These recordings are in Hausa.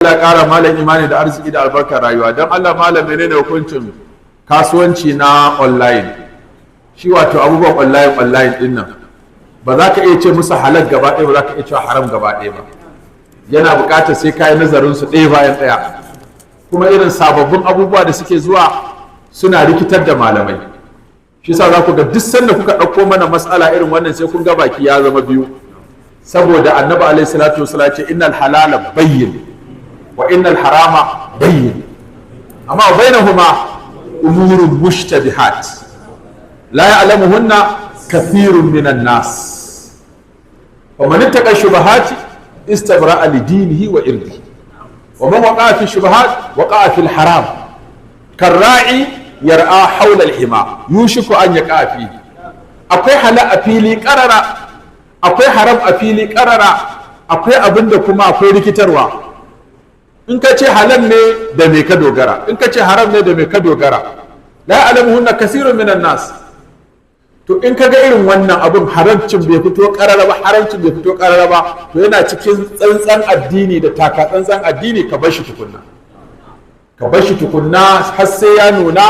Allah ƙara malam imani da arziki da albarkar rayuwa. Don Allah malam, menene hukuncin kasuwanci na online? Shi wato abubuwan online din nan, ba za ka iya ce musu halal gaba ɗaya ba, za ka iya cewa haram gaba ɗaya ba. Yana buƙatar sai ka yi nazarin su ɗaya bayan ɗaya. Kuma irin sababbin abubuwa da suke zuwa suna rikitar da malamai. Shi sa za ku ga duk sanda kuka ɗauko mana matsala irin wannan, sai kun ga baki ya zama biyu. Saboda Annabi alaihi salatu wasallam ce: "Innal halala bayyin wa innal harama bayyin, amma bainahuma umurun mushtabihat la ya'lamuhunna kathirun minan nas, faman ittaqa shubuhati istabra'a li dinihi wa irdihi, wa man waqa'a fi shubuhat waqa'a fil haram, karra'i yar'a hawla al-hima yushiku an yaqa fi." Akwai halal a fili karara, akwai haram a fili karara, akwai abin da kuma akwai rikitarwa. In ka ce halal ne, da me ka dogara? In ka ce haram ne, da me ka dogara? La ya'lamuhunna kasirun minan nas. To in ka ga irin wannan abun, haramcin bai fito karara ba, haramcin bai fito karara ba, to yana cikin tsantsan addini da taka tsantsan addini ka bar shi tukunna, ka bar shi tukunna har sai ya nuna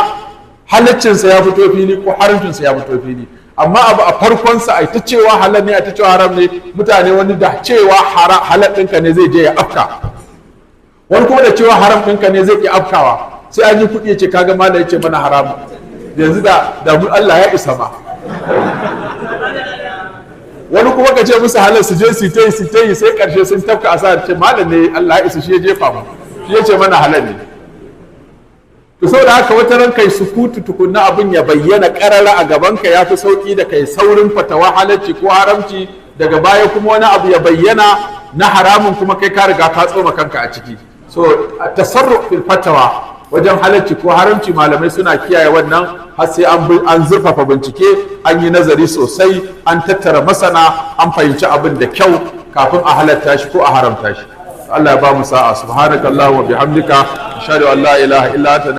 halaccinsa ya fito fili ko haramcinsa ya fito fili. Amma abu a farkonsa a ta cewa halal ne, a ta cewa haram ne, mutane wani da cewa halal ɗinka ne zai je ya afka, wani kuma da cewa haram ɗinka ne zai ki afkawa. Sai an yi kuɗi ya ce, "Kaga malam ya ce mana haram, yanzu da mu Allah ya isa ma." Wani kuma ka ce musu halal, su je su ta yi, su ta yi, sai karshe sun tafka asara, ce malam ne Allah ya isa, shi ya jefa mu, shi ya ce mana halal ne. To saboda haka wata ran kai sukutu tukunna, abin ya bayyana karara a gaban ka, yafi sauki da kai saurin fatawa halacci ko haramci, daga baya kuma wani abu ya bayyana na haramun, kuma kai ka riga ka tsoma kanka a ciki. So tasarruf fil fatawa wajen halacci ko haramci, malamai suna kiyaye wannan har sai an zurfafa bincike, an yi nazari sosai, an tattara masana, an fahimci abin da kyau kafin a halatta shi ko a haramta shi. Allah ya ba mu sa'a. Subhanakallahumma wa bihamdika, ashhadu an la ilaha illa anta.